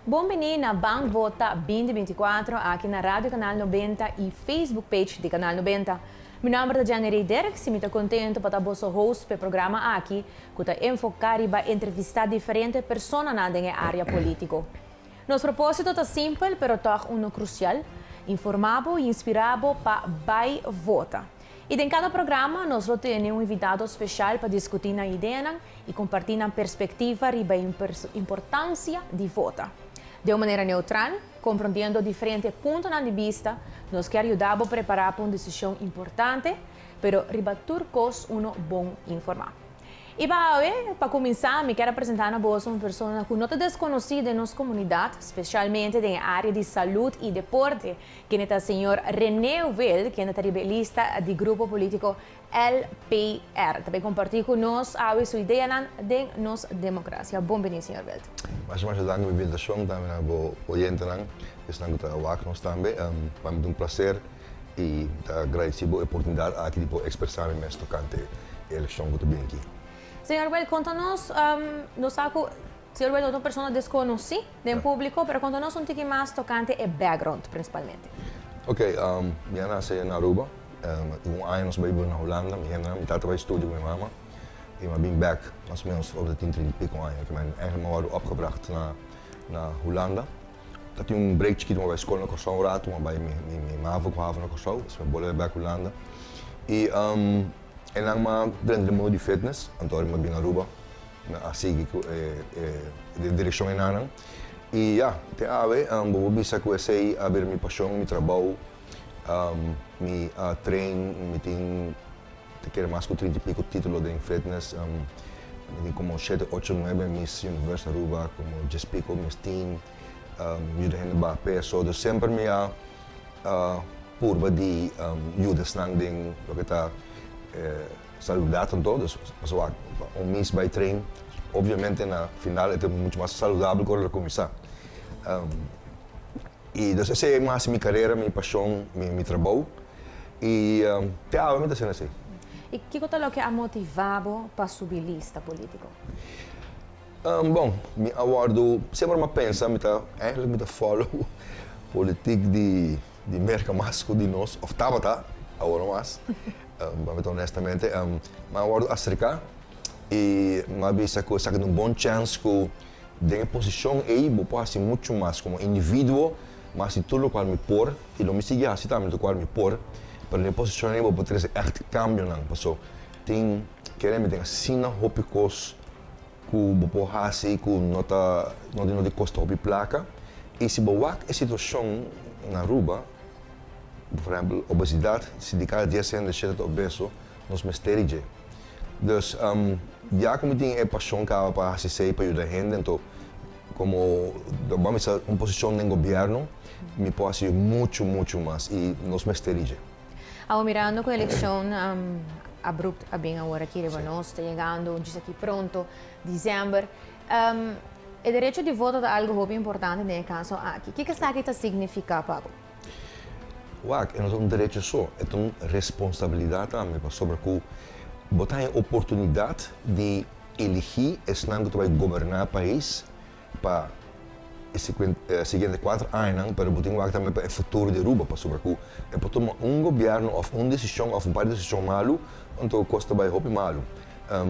Bon bini na Ban Vota 2024 aki na Radio Canal 90 y Facebook page di Canal 90. Mi nomber ta Jenny Ray Dirks y mi ta contento pa ta boso host p'e programa aki cu ta enfoca riba entrevista diferente personanan den e area politico. Nos proposito ta simpel pero toch uno crucial, informa bo y inspira bo pa bay vota. Y den cada programa nos lo tene un invitado special pa discuti nan ideanan y comparti nan perspectiva riba e importancia di vota. Den un manera neutral, comprondiendo diferente puntonan di bista, nos kier yuda bo prepara pa un decision importante, pero riba tur cos uno bon informa. Y pa awe, pa cuminsa, mi kier a presenta na boso un persona cu no ta desconoci den nos comunidad, specialmente den e area di salud y deporte, kende ta señor Rene Wild, kende ta riba e lista di grupo politico LPR. Ta bay comparti cu nos awe su ideanan den nos democracia. Bon bini, señor Wild. Masha masha danki pa invitacion, tambe na bo oyentenan, esnan cu ta wak nos tambe. Pa mi ta un placer y ta agradeci bo e oportunidad aki di por expresa mi mes tocante e eleccion cu ta bin aki. Señor Wild, conta nos, nos sa cu señor Wild no ta un persona desconoci den publico, pero conta nos un tiki mas tocante e background principalmente. Ok, mi a nace na Aruba, un aña nos a bai biba na Hulanda, mi hende, mi tata bai studia cu mi mama y mi a bin bek mas o menos ora mi tin 30 y pico aña, eigenlijk mi a wordo opgebracht na Hulanda. Ta tin un break chikito, mi a bai skol na Kòrsou un ratu, mi a bai mi mavo ku havo na Kòrsou, despues mi a bolbe bek Hulanda. I einan mi a drenta den mundo di fitness, anto ora mi a bin Aruba mi a sigui ku e direkshon enanan. I ya, te awe bo por bisa ku esei a bira mi pashon, mi trabou, mi a train, mi tin te kere mas ku 30 i piko titulo den fitness, mi tin komo shete, ocho, nuebe Miss Universe Aruba, komo djes piko Miss Teen, yuda hende baha peso. Dus semper mi a purba di yuda esnan den loke ta saludat anto. Dus pasobra un Miss bai train, obviamente na final e ta mucho mas saludabel ku ora el a kuminsá. I dus esei a hasi mi karera, mi pashon, mi trabou. I te awe mi ta haciendo así. I kiko ta loke a motivá bo pa subi lista polítiko? Bon, mi a wòrdu, semper mi a pensa, mi ta, eigenlijk mi ta follow politik di di Merka mas ku di nos, òf tabata, awor no mas, pa mi ta honestamente, mi a wòrdu aserká i mi a bisa ku esaki ta un bon chèns ku den e posishon ei bo por hasi muchu mas komo individuo, mi a hasi tur lokual mi por i lo mi sigui hasi tambe lokual mi por, pero den e posishon ei bo por trese ègt kambionan, paso tin kere mi tin asina hopi kos ku bo por hasi ku no ta no tin no di kosta hopi plaka i si bo wak e situashon na Aruba, por ehèmpel obesidat, si di kada dies hende shete ta obeso, nos mester di dje. Dus ya ku mi tin e pashon kaba pa hasi esei pa yuda hende anto komo bo a mester un posishon den gobièrnu mi por hasi muchu muchu mas i nos mester di dje. Awor mirando ku elekshon abrupt a bin awor aki riba nos, ta yegando djis aki pronto, december. E derecho di voto ta algo hopi importante den e kaso aki. Kiko esaki ta signifiká pa bo? Wak, e no ta un derecho so, e ta un responsabilidat tambe, pasobra ku bo ta haña oportunidat di eligí esnan ku ta bai goberná pais pa e siguiente kuater añanan, pero bo tin wak tambe pa e futuro di Aruba, pasobra ku e por tuma un gobièrnu òf un desishon òf un par di desishon malu, anto kos ta bai hopi malu.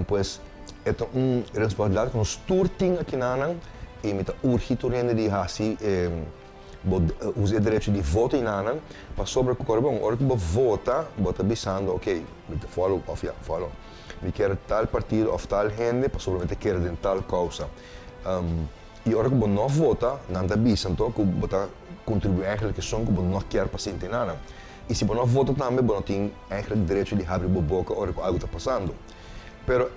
Pues e ta un responsabilidat ku nos tur tin akinanan i mi ta urgi tur hende di hasi e Bo usa e derecho di vota enanan pasobra ku kòrda bon, ora ku bo vota bo ta bisando ok mi ta follow òf ya follow mi kier tal partido òf tal hende pasobra mi ta kere den tal kousa. I ora ku bo no vota nan ta bisa anto ku bo ta kontribuí eigenlijk esun ku bo no kier pa sinti enanan. I si bo no vota tambe bo no tin eigenlijk derecho di habri bo boka ora ku algu ta pasando. Pero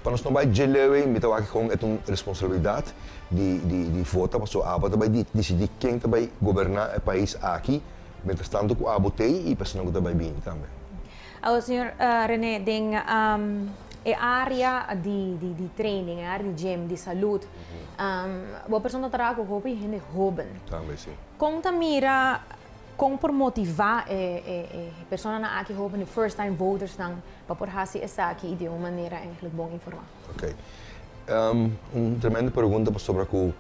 pa nos no bai dje leu ei, mi ta wak kon e ta un responsabilidat di di vota pasobra abo ta bai disidí ken ta bai goberná e pais aki, mientras tanto ku abo t'ei i personanan ku ta bai bini tambe. Awor señor Rene, den e área di di training, e área di gym, di salud, bo persona ta traha ku hopi hende hóben. Tambe si. Kon ta mira Kon por motivá e personanan aki hopi, e first time votersnan, pa por hasi esaki i di un manera eigenlijk bon informá? Ok. Un tremendo pregunta pasobra ku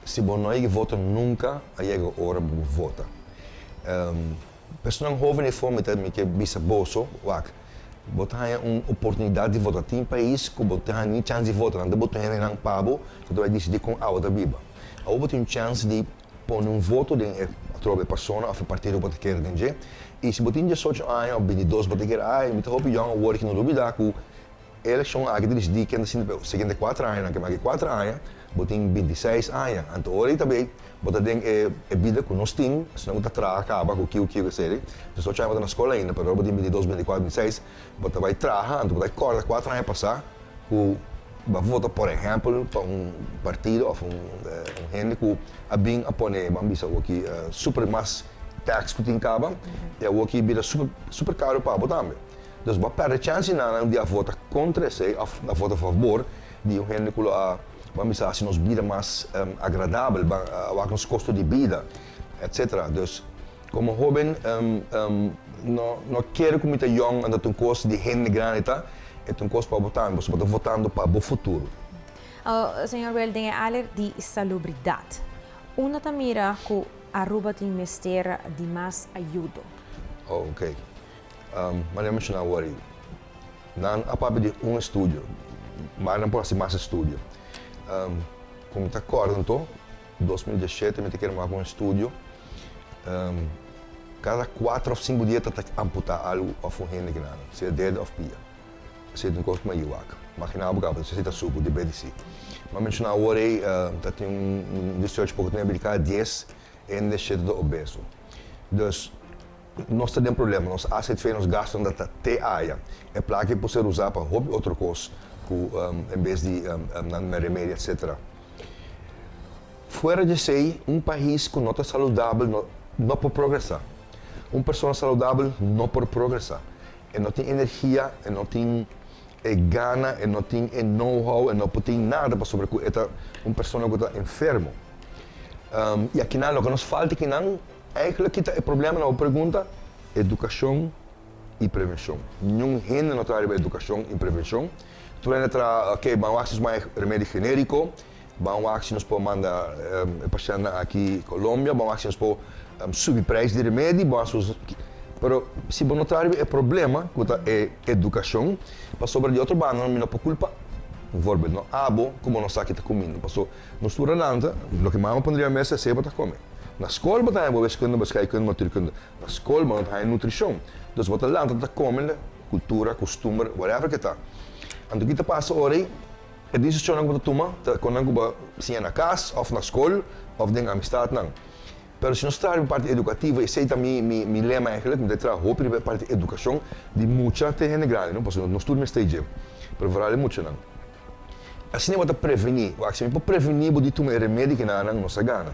Si bo no yega vota nunca, a yega ora bo vota. Personanan hoven ei for mi ta mi ke bisa boso, wak, bo ta haña un oportunidad di vota. Tin pais ku bo ta haña ni chans di vota, nan ta bota hendenan pa bo ku ta bai disidi kon awa ta biba. Awor bo tin un chans di pone un voto den e atrobe e persona of e partido ku bo ta kere den dje. I si bo tin diesocho aña of bintidos bo ta kere, ay mi ta hopi yòn awor ki no lubida ku E elekshon aki ta disidí ken ta sinti pa e siguiente kuater añanan. Ke maki kuater aña, bo tin bintiseis aña. Anto ora ei ta bay, bo ta den e e bida ku nos tin, esnan ku ta traha kaba ku kiu kiu esei. Diesocho aña bo ta na skol ainda, pero ora bo tin bintidos, bintikuater, bintiseis, bo ta bay traha, anto bo ta kòrda kuater aña pasá ku bo a vota por ehèmpel pa un partido òf un un hende ku a bin a pone, ban bisa awoki, super mas tax ku tin kaba, i awoki bira super super karo pa bo tambe. Dus bo a perde chance nan di a vota contra esey of a vota favor di un hende cu lo a ban bisa haci nos bida mas agradabel, ban a wak nos costo di bida, etc. Dus como hoben no no kere cu mi ta yong anto ta un cos di hende grandi ta, e ta un cos pa bo tambe, pasobra bo ta votando pa bo futuro. Señor Will, den e área di salubridad, unda ta mira cu Aruba tin mester di mas ayudo? Oh, ok. Manera menshoná awor ei, nan a papia di un estudio, ma nan por hasi mas estudio. Ku mi ta kòrda anto, 2017 mi ta kere wak un estudio, kada kuater òf sinku dia ta ta amputá algu òf un hende kinan, sea dede òf pia. Esei ta un kos ku mi a wak. Maginá bo kaba, esei ta suku di BDC. Mi a menshoná awor ei, ta tin un research poko tempu di kada dies hende shete ta obeso. Dus. Nos ta den problema, nos AZV, nos gastonan ta te aya. E plaka ei por ser usá pa hopi otro kos ku en bes di nan remedio etcetera. Fuera di esei, un pais ku no ta saludabel no no por progresá. Un persona saludabel no por progresá. E no tin energia, e no tin e gana, e no tin e know-how, e no por tin nada pasobra ku e ta un persona ku ta enfermo. I akinan loke nos falta akinan. Eigenlijk kita e problema na bo pregunta, edukashon i prevenshon. Niun hende no traha riba edukashon i prevenshon. Tur hende traha, ok, ban wak si nos manda remedi generiko, ban wak si nos por manda e pashèntnan aki Colombia, ban wak si nos por subi prijs di remedi, ban wak si nos. Pero si bo no traha riba e problema ku ta e edukashon, pasobra di otro banda mi no por kulpa, bijvoorbeeld, no abo ku bo no sa ki ta kuminda, paso nos tur a lanta, loke mama pone riba mesa esei bo ta kome. Na skol bo ta haña bo wiskunde, bo scheikunde, natuurkunde. Na skol bo no ta haña nutrishon. Dus bo ta lanta ta kome kultura, kustumber, whatever ke ta. Anto ki ta pasa ora ei? E desishonnan ku bo ta tuma ta konnan ku bo siña na kas òf na skol òf den amistatnan. Pero si nos traha riba parti edukativo, esei ta mi mi mi lema eigenlijk, mi ta traha hopi riba e parti edukashon di mucha te hende grandi, no? Pasobra nos tur mester dje, pero vooral e muchanan. Asina bo ta prevení. Wak, si mi por prevení bo di tuma e remedi kinanan, nos a gana.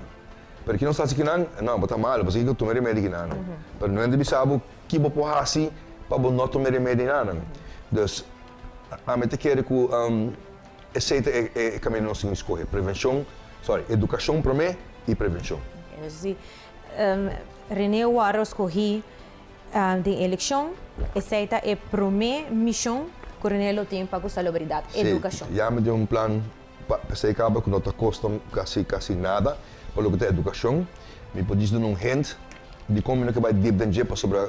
Pero ki nos ta hasi kinan? No, bo ta malo, pasobra ki bo tuma e remedi kinanan. Pero no hende bisa bo ki bo por hasi pa bo no tuma e remedinan. Dus, ami ta kere ku esei ta e kaminda nos tin ku skohe, prevenshon, sorry, edukashon promé i prevenshon. Dus si Rene wòrdu skohí Den elekshon, esei ta e promé mishon ku René lo tin pa ku salubridat, edukashon. Sí, ya mi tin un plan pa esei kaba ku no ta kosta kasi kasi nada pa loke ta edukashon. Mi por djis duna un hint di kon mi no ke bai dip den dje pasobra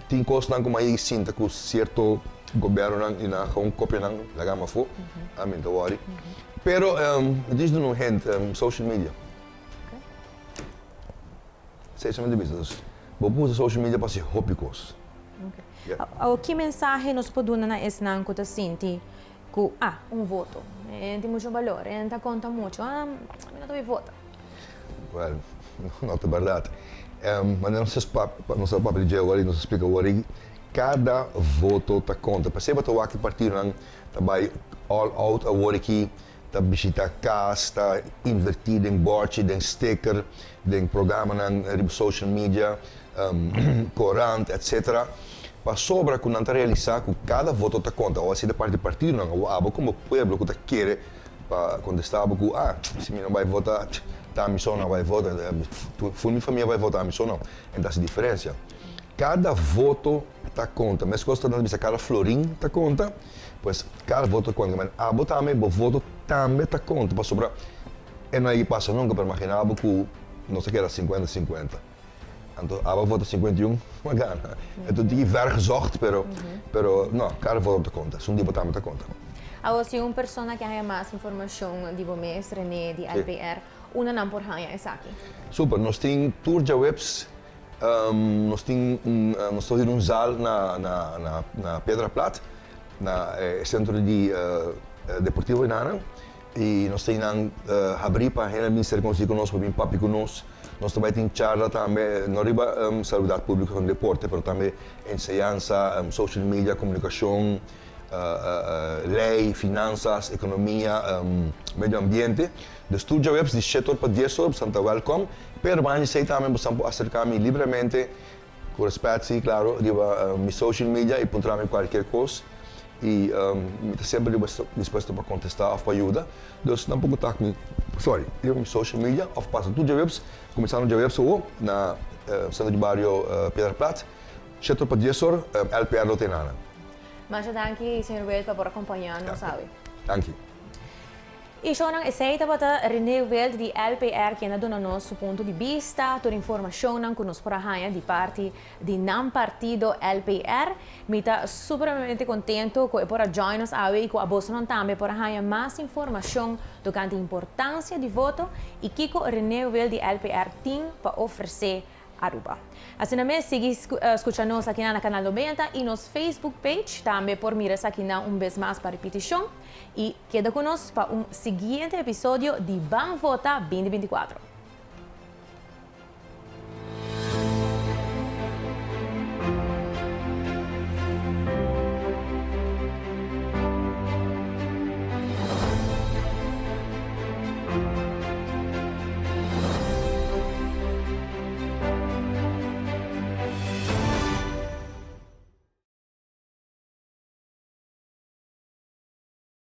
tin kosnan ku mi a yega sinta ku sierto gobièrnunan i nan a gewoon kopia nan laga mi afó, ami no ta wòri. Pero mi djis duna un hint, social media. Sesamente bisa, dus bo por usa social media pa hasi hopi kos. Awor ki mensahe nos por duna na esnan ku ta sinti ku, ah, un voto e tin mucho balor, e ta konta mucho, ah, mi no ta bai vota? Wèl, no ta bèrdat. Manera nos a nos a papia di dje awor i nos a splika awor ei, kada voto ta konta. P'esei bo ta wak e partidonan ta bai all out awor aki ta bishita kas, ta invertí den bòrchi, den sticker, den programanan riba social media, korant, etcetera, pasobra ku nan ta realisá ku kada voto ta konta. Awor si ta parti partidonan, awor abo komo pueblo ku ta kere pa kontestá bo ku, ah, si mi no bai vota, ta mi so no bai vota, ful mi famia bai vota, ami so no. En ta hasi diferensia. Kada voto ta konta. Meskos ta nan ta bisa kada florin ta konta. Pues kada voto ta konta. Men abo tambe, bo voto tambe ta konta pasobra. E no a pasa nunka, pero imaginá bo ku nos a keda 50-50. Anto, abo a vota 51, m'a gana. Anto, di ver gezocht, pero no, kada voto ta konta. Un dia bo ta konta. Awor, si un persona ke haña mas informashon di bo mes, René, di LPR, unda nan por haña esaki? Super, nos tin tur djaweps, nos tin un zaal na Piedra Plat, na sentro di deportivo einan, i nos tin habrí pa hende bin ser konosí ku nos, pa bin papia ku nos. Nos tambe tin charla tambe, no riba salubridat públiko ku deporte, pero tambe enseñansa, social media, komunikashon, lei, finansa, ekonomia, medio ambiente. Dus tur djaweps di 7 or pa 10 or, boso ta welkom. Pero banda di esei tambe boso por aserká mi libremente, ku rèspèt, si, klaro, riba mi social media i puntra mi kualke kos. I mi ta semper dispuesto pa kontestá òf pa yuda. Dus nan por kontaktá mi, sorry, riba mi social media òf pasa tur djaweps, kuminsando djaweps awo na Sentro di Bario Piedra Plat, 7 or pa 10 or, LPR lo ta einan. Masha danki, señor Wild, pa por kompañá nos awe. Danki. I shownan, esei tabata René Wild di LPR, ku a duna nos su punto di bista, tur informashon ku nos por a haña di parti di nan partido LPR. Mi ta superamente kontentu ku e por a join us awe i ku abo tambe por a haña mas informashon tokante importansia di voto i kiko René Wild di LPR tin pa ofresé Aruba. Asina mes, sigui skucha nos aki na Kanal 90 i nos Facebook page tambe por mira esaki un bes mas pa repetishon i keda ku nos pa un siguiente episodio di Ban Vota 2024.